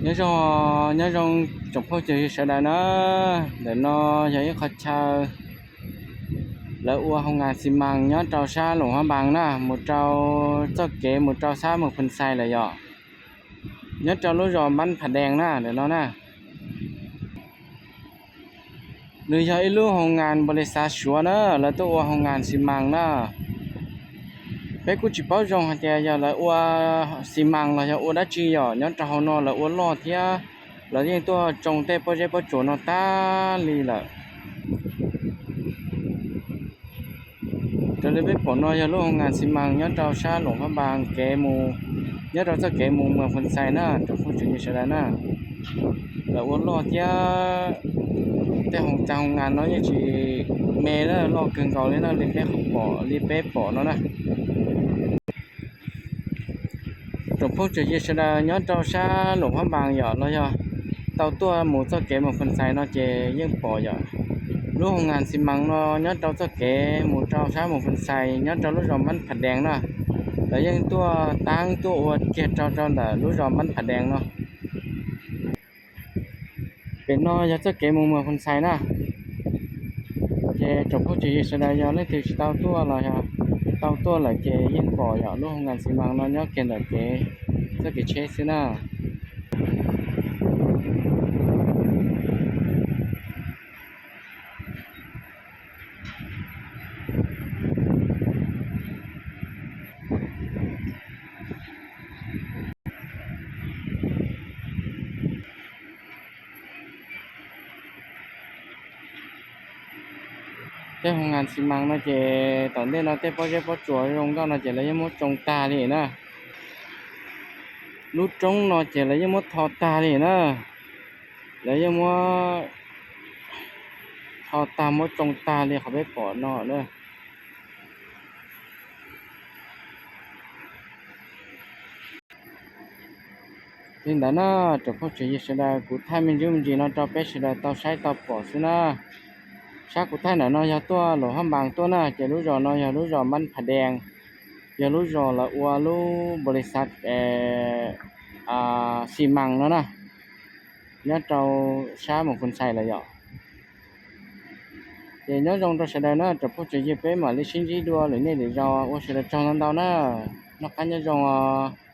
Nyob zoo, nyob zoo tsoom phooj ywg sawv daws na. Ntawm no yog ib qhov chaw lawv ua hoo nkas xi mas nyob rau sab Loos Hab Npas na, mus rau txoj kev mus rau sab Moos Phoo Xais lawm yom. Nyob rau lub zos Npab Phas Dees na ntawm no na. Nws yog ib lub hoo nkas npaus lis xav Suav na, lawv tuaj ua hoo nkas xi mas na. Peb kuj tsis paub zoo hais tias yog lawv ua xi mas los yog ua dab tsi yom, nyob rau hauv no lawv ua loj thiab, lawv yeej tuaj tsoo tej pob zeb pob tsuas no tag li lawm. Raws li peb pom no yog lub hoo nkas xi mas nyob rau sab Loos Hab Npas kev mus, nyob rau txoj kev mus Moos Phoo Xais na tsoom phooj ywg sawv daws na. Lawv ua loj thiab, tej hoo txag hoo nkas no yeej tsis me na, loj kawg nkaus li na, li peb pom, li peb pom no na. Tsoom phooj ywg sawv daws nyob rau sab Loos Hab Npas yom los yog tau tuaj mus txoj kev Moos Phoo Xais no ces yeej pom yom. Lub hoo nkas xi mas no nyob rau txoj kev mus rau sab Moos Phoo Xais nyob rau lub zos Npab Phas Dees na. Lawv yeej tuaj taab tuaj ua kiag rau rau ntawm lub zos Npab Phas Dees no. Pem no yog txoj kev mus Moos Phoo Xais na. Ces tsoom phooj ywg sawv daws yog leej twg tsis tau tuaj los yog tau tuaj lawm ces yeej pom yom, lub hoo nkas xi mas no nyob kiag ntawm kev, txoj kev tsheb xwb na. Tej hoo nkas xi mas no ces tom ntej no tej pob zeb pob tsuas zoo nkauj no ces lawv yeej muab tsoo tag li na. Lub roob no ces lawv yeej muab tho tag li na. Lawv yeej muab tho tag muab tsoo tag li qhov peb pom no na. Li ntawd na, tsoom phooj ywg sawv daws, kuv thaij me ntsis me ntsis no rau peb sawv daws tau saib tau pom xwb na. Sab kuv thaij ntawm no yog tuaj Loos Hab Npas tuaj na, ces lub zos no yog lub zos Npab Phas Dees, yog lub zos lawv ua lub npaus lis xav xi mas no na, nyob rau sab Moos Phoo Xais lawm yom. Ces nyob zoo rau sawv daws na, tsoom phooj ywg, peb mam li sib ntsib dua lwm niaj lwm zaus, ua sawv daws tsaug ntau ntau na, noj qab nyob zoo os.